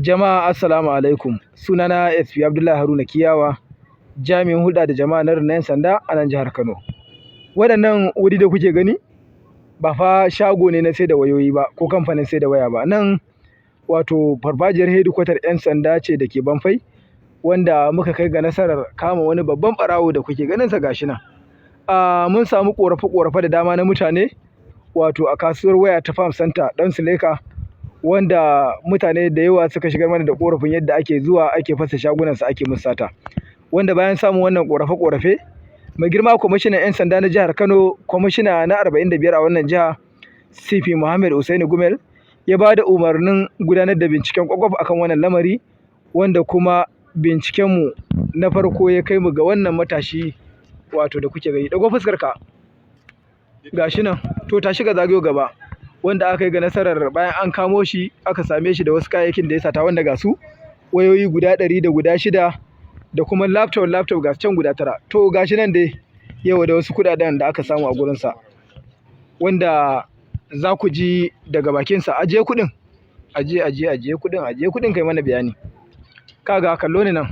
Jama'a, assalamu alaikum. Sunana SP Abdullahi Haruna Kiyawa, jami'in hulɗa da jama'a na rundunar 'yan sanda a nan jihar Kano. Waɗannan wuri da kuke gani ba fa shago ne na sai da wayoyi ba ko kamfanin sai da waya ba. Nan wato farfajiyar hedikwatar 'yan sanda ce da ke Bamfai, wanda muka kai ga nasarar kama wani babban ɓarawo da kuke ganinsa gashi nan. Mun samu ƙorafe-ƙorafe da dama na mutane wato a kasuwar waya ta Farm Center ɗan Suleka, wanda mutane da yawa suka shigar mana da ƙorafin yadda ake zuwa ake fasa shagunansu ake musu sata. Wanda bayan samun wannan ƙorafe-ƙorafe, mai girma kwamishinan 'yan sanda na jihar Kano, kwamishina na 45 a wannan jiha, CP Muhammad Hussaini Gumel, ya ba da umarnin gudanar da binciken ƙwaƙwaf akan wannan lamari, wanda kuma bincikenmu na farko ya kai mu ga wannan matashi wato da kuke gani. Ɗago fuskarka. Gashi nan. To, tashi ka zagayo gaba. Wanda aka yi ga nasarar bayan an kamo shi, aka same shi da wasu kayayyakin da ya sata, wanda ga su wayoyi guda ɗari da guda shida da kuma laptop ga can guda tara. To, gashi nan dai yau da wasu kuɗaɗen da aka samu a gurinsa, wanda za ku ji daga bakinsa. Ajiye kuɗin. Ajiye, ajiye, ajiye kuɗin, ajiye kuɗin, kai mana bayani. Kaga, kallo ni nan.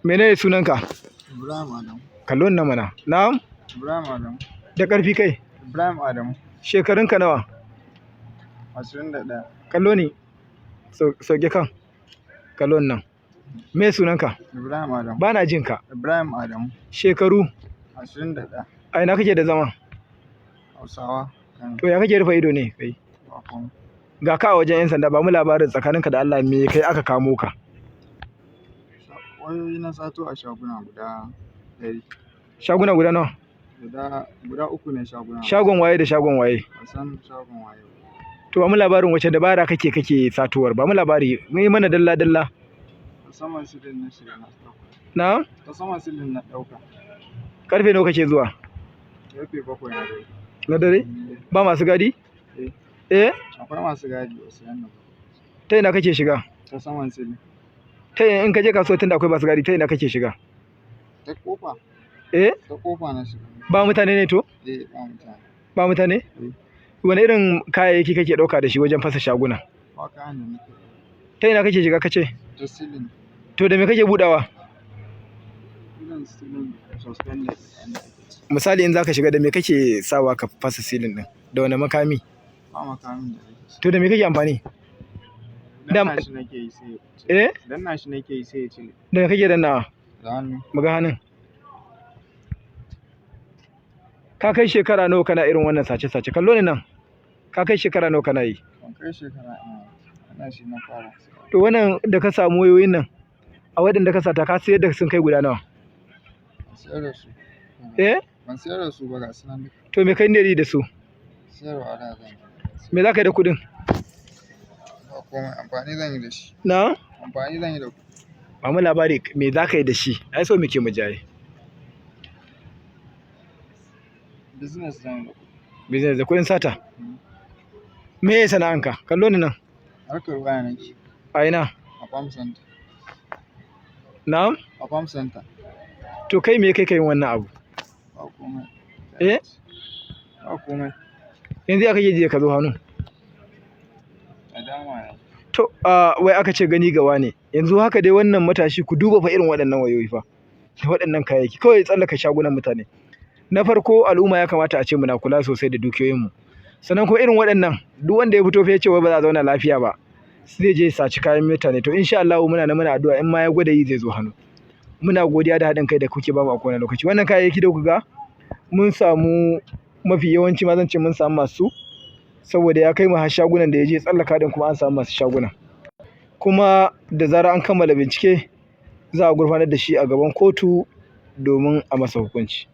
Menene sunanka? Ibrahim Adamu. Kallo ni nan mana. Na'am? Ibrahim Adamu. Da ƙarfi kai. Ibrahim Adamu. Shekarunka nawa? 21. Kallo ni. Sauke kan. Kallo ni nan. Me sunanka? Ibrahim Adamu. Ba na jin ka. Ibrahim Adamu. Shekaru? 21. A ina kake da zama? Hausawa, Kano. To, ya kake rufe ido ne kai? Ba komai. Ga ka a wajen 'yan sanda, ba mu labarin tsakaninka da Allah, me kai aka kamo ka? Wayoyi na sato a shaguna guda 100. Shaguna guda nawa? Guda uku ne shaguna. Shagon waye da shagon waye? Ban san shagon waye ba. To, ba mu labarin wace dabara kake satuwar. Ba mu labari, mu yi mana dalla dalla. Ta saman silin na shiga na ɗauka. Na? Ta saman silin na ɗauka. Karfe nawa kake zuwa? Karfe 7 na dare. Na dare? Ba masu gadi? Eh. Eh? Akwai masu gadi, wasu yan nan. Ta ina kake shiga? Ta saman silin. Ta ina in ka je kasuwa, tunda akwai masu gadi, ta ina kake shiga? Ta kofa. Eh? Ta kofa na shiga. Ba mutane ne to? Eh, ba mutane. Ba mutane? Eh. Wane irin kayayyaki kake ɗauka da shi wajen fasa shaguna? Ba kayan da nake ɗauka. Ta ina kake shiga kace? Ta silin. To, da me kake buɗawa? Irin silin suspended wanda ake ci. Misali, in zaka shiga, da me kake sawa ka fasa silin ɗin? Da wane makami? Ba makamin da nake ci. To, da me kake amfani? Danna shi nake yi sai ya cire. Eh? Danna shi nake yi sai ya cire. Da me kake dannawa? Da hannu. Muga hannun. Ka kai shekara nawa kana irin wannan sace-sace? Kallo ni nan. Ka kai shekara nawa kana yi? Ban kai shekara ina yi. Ina shi na fara. To, wannan da ka samu wayoyin nan, a waɗanda ka sata, ka sayar da sun kai guda nawa? Ban sayar da su. Eh? Ban sayar da su ba, ga su nan duka. To, me kai ne da su? Sayarwa da zan yi. Me za ka yi da kuɗin? Ba komai, amfani zan yi da shi. Na? Amfani zan yi da kuɗi. Ba mu labari me za ka yi da shi. Ai so muke mu jaye. Business zan yi da kuɗi. Business da kuɗin sata. Me ya sana'anka? Kallo ni nan. Harkar waya nake. A ina? A Farm Center. Na'am? A Farm Center. To, kai me kai ka yin wannan abu? Ba komai. Eh? Ba komai. Yanzu ya kake ji ka zo hannu? Nadama ne. To, wai aka ce gani gawa ne. Yanzu haka dai wannan matashi, ku duba fa irin waɗannan wayoyi fa. Da waɗannan kayayyaki. Kawai tsallaka shagunan mutane. Na farko, al'umma ya kamata a ce muna kula sosai da dukiyoyinmu. Sannan kuma irin waɗannan, duk wanda ya fito fa ya ce wai ba za a zauna lafiya ba, zai je ya saci kayan mutane. To, insha Allahu muna nan muna addu'a, in ma ya gwada yi zai zo hannu. Muna godiya da haɗin kai da kuke bamu a kowane lokaci. Wannan kayayyaki da kuka ga mun samu, mafi yawanci ma zan ce mun samu masu, saboda ya kai mu har shagunan da ya je tsallaka din, kuma an samu masu shagunan. Kuma da zarar an kammala bincike, za a gurfanar da shi a gaban kotu domin a masa hukunci.